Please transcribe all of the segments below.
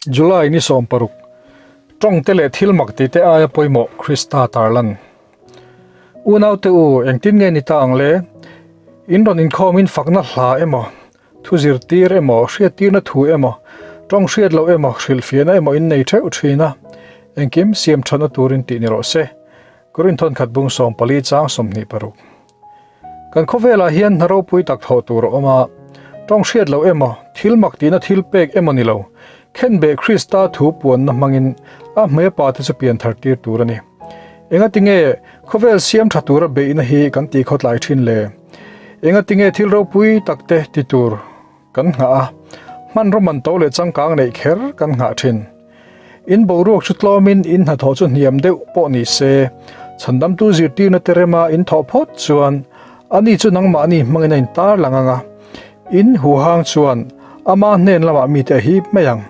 July ni 16, Tawngte leh thil mak tihte aia pawimawh Krista tarlan. Unaute u, engtin nge ni ta ang le? In rawn inkhawmin fakna hla emaw, thu zirtir emaw, hriattirna thu emaw, tawng hriat loh emaw, hrilhfiahna emaw in nei theuh thin a, engkim siam thatna turin tih ni rawh se. Korinthon khat bung 14 chang 26. Kan khawvelah hian hna ropui tak thawh tur a awm a, tawng hriat loh emaw, thil mak tihna thil pek emaw ni lo, khenbeh Krista thu puanna hmangin a hmei pa te chu pian thar tir tur a ni. Engati nge khawvel siam tha tura beihna hi kan tih khawtlai thin le? Engati nge thil ropui tak te ti tur kan nghah a, hmanraw man to leh changkang neih kher kan nghah thin. In boruak chu tlawmin in hnathawh chu hniam deuh pawh ni se, chhandamtu zirtirna te rema in thawh phawt chuan ani chu nangmahni hmangin a intar lang ang a, in huhang chuan ama hnen lamah mite a hip mai ang.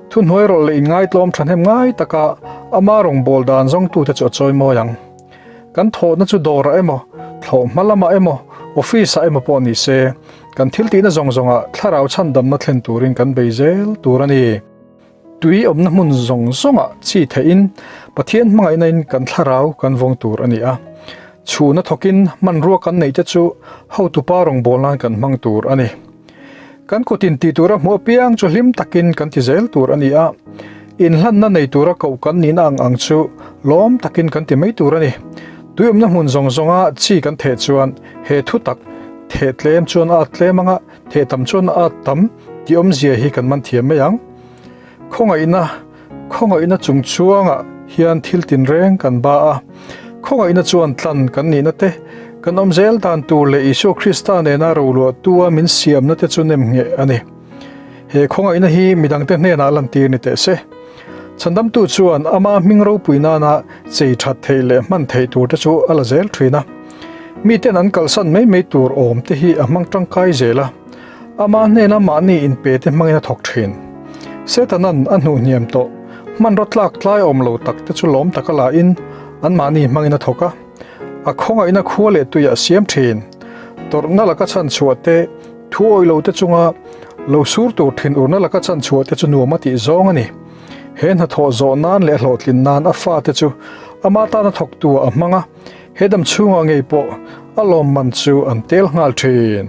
Thuhnuai rawlh leh inngaitlawm thahnem ngai taka ama rawngbâwl dan zawngtute chu a chawimawi ang. Kan thawhna chu dawrah emaw, thlawh hma lamah emaw, office-ah emaw pawh ni se, kan thil tihna zawng zawngah thlarau chhandamna thlen turin kan bei zel tur a ni. Tui awmna hmun zawng zawngah chi theihin Pathian hmangaihnain kan thlarau kan vawng tur a ni a. Chhuna thawkin hmanrua kan neihte chu hotupa rawngbâwl nan kan hmang tur a ni. Kan kutin tih tura hmuh apiang chu hlim takin kan ti zel tur a ni a, inhlanna nei tura koh kan nihna ang ang chu lawm takin kan ti mai tur a ni. Tuiawmna hmun zawng zawnga chi kan theh chuan he thu tak, theh tlem chuan a at tlem anga, theh tam chuan a at tam tih awmzia hi kan man thiam mai ang. Khawngaihna, Khawngaihna chung chuangah hian thil tinreng kan ba a. Khawngaihna chuan tlan kan nihna te, kan awm zel dan tur leh Isua Krista nena roluahtua min siamna te chu nem ngheh a ni. He khawngaihna hi midangte hnenah lantir ni teh se. Chhandamtu chuan ama hming ropui nana chei that theih leh hman theih tur te chu a la zel thin a. Miten an kalsan mai mai tur awm te hi a hmang tangkai zel a. Ama hnena mahni inpe te hmangin a thawk thin. Setanan a hnuh hniam tawh, hmanraw tlak tlai awm lo tak te chu lawm taka la in anmahni hmangin a thawk a. A khawngaihna khua leh tuiah a siam thin. Tawrhna laka chhan chhuah te, thu awih lo te chunga lo sur tur thinurna laka chhan chhuah te chu nuam a tih zawng a ni. He hnathawh zawh nan leh hlawhtlin nan a fate chu ama tana thawktu ah a hmang a, he dam chhungah ngei pawh a lawmman chu an tel nghal thin.